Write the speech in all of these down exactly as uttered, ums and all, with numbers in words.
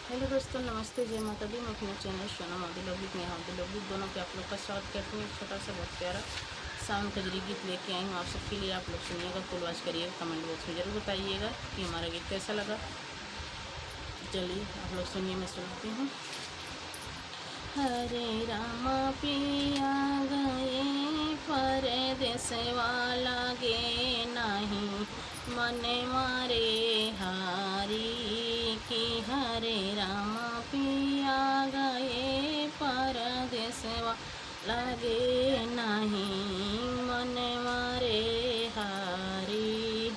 हेलो दोस्तों, नमस्ते, जय माता दी। मैं अपने चैनल सोनम अवधी लोकगीत, नेहा अवधी लोकगीत दोनों पे आप लोग का स्वागत करती हूँ। एक छोटा सा बहुत प्यारा सावन कजरी गीत लेके आई हूँ आप सबके लिए। आप लोग सुनिएगा, फुल वॉच करिएगा, कमेंट बॉक्स में जरूर बताइएगा कि हमारा गीत कैसा लगा। चलिए आप लोग सुनिए, मैं सुनाती हूँ। हरे रामा पिया गए परदेसवा, लागे नाही मनवा रे हारी। कि हरे रामा पिया गए परदेसवा, लागे नाही मनवा रे हारी।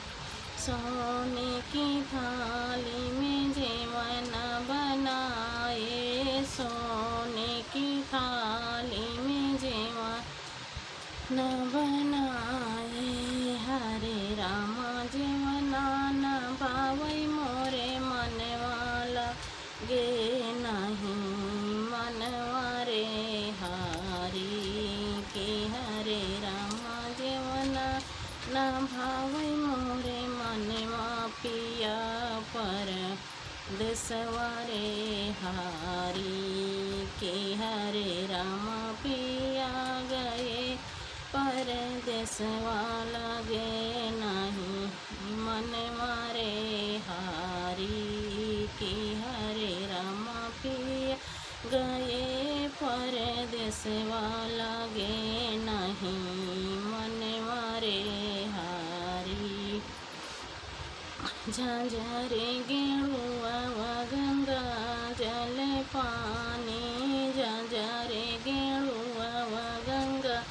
सोने की थाली में जेवन बनाए, सोने की थाली में जेवन बनाए। हरे रामा जेवना न भावै मोरे मनवा, लागे नाही मनवा रे हारी। कि हरे रामा जेवना न भावै मोरे मनवा पिया परदेसवा रे हारी। कि हरे रामा पिया गए परदेसवा, लागे नाही मनवा रे हारी। कि हरे रामा पिया गए परदेसवा, लागे नाही मनवा रे हारी। झांझरे गेड़ुआ वा गंगा जल पानी, झांझरे गेड़ुआ वा गंगा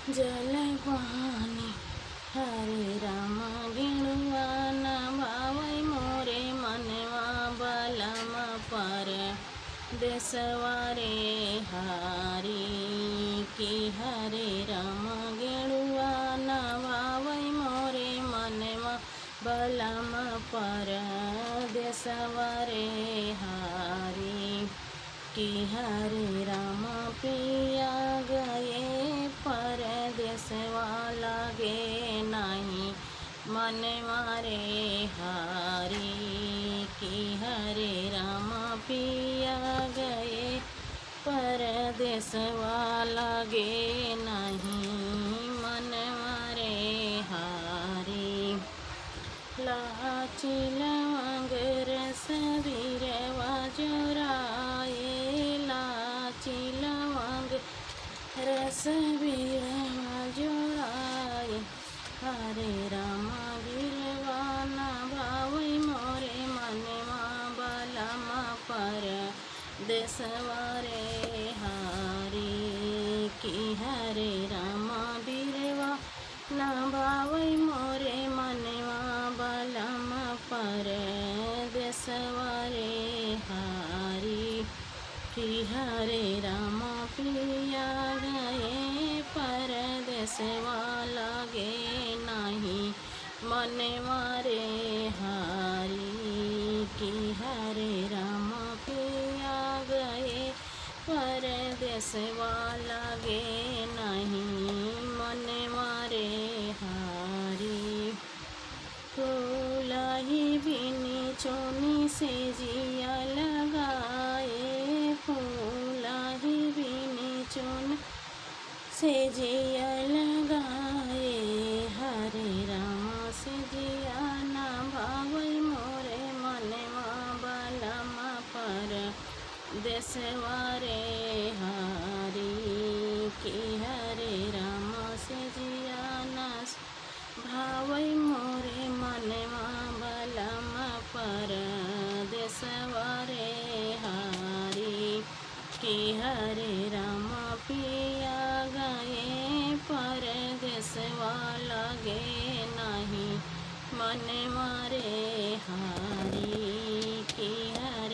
जल पानी। हरे रामा गेड़ुआ न भावै मोरे मनवा, बलमा परदेसवा रे हारी। कि हरे रामा गेड़ुआ न भावै मोरे मनवा, बलमा परदेसवा रे हारी। कि हरे रामा पिया गए परदेसवा, लागे नाही मनवा रे हारी। कि हरे रामा पिया गए परदेसवा, लागे नाही मनवा रे हारी। लाची लवंग रस बिरवा जोराए, लाची लवंग रस बिरवा जोराए। हरे रामा बिरवा न भावै मोरे मनवा, बलमा परदेसवा रे हारी। कि हरे रामा बिरवा न भावै मोरे मनवा, बलमा परदेसवा रे हारी। कि हरे रामा पिया गए परदेसवा, लागे नाही मनवा रे हारी। कि हरे रामा पिया गए परदेसवा, लागे नाही मनवा रे हारी। फूलही बिनी चुनी सेजिया लगाए, फूलही बिनी चुनी सेजिया लगाए। हरे रामा सेजिया न भावै मोरे मनवा, बलमा परदेसवा रे हारी। कि हरे रामा सेजिया न भावै मोरे मनवा, बलमा परदेसवा रे हारी। कि हरे रामा पिया गए परदेसवा, लागे नाही मनवा रे हारी। कि हरे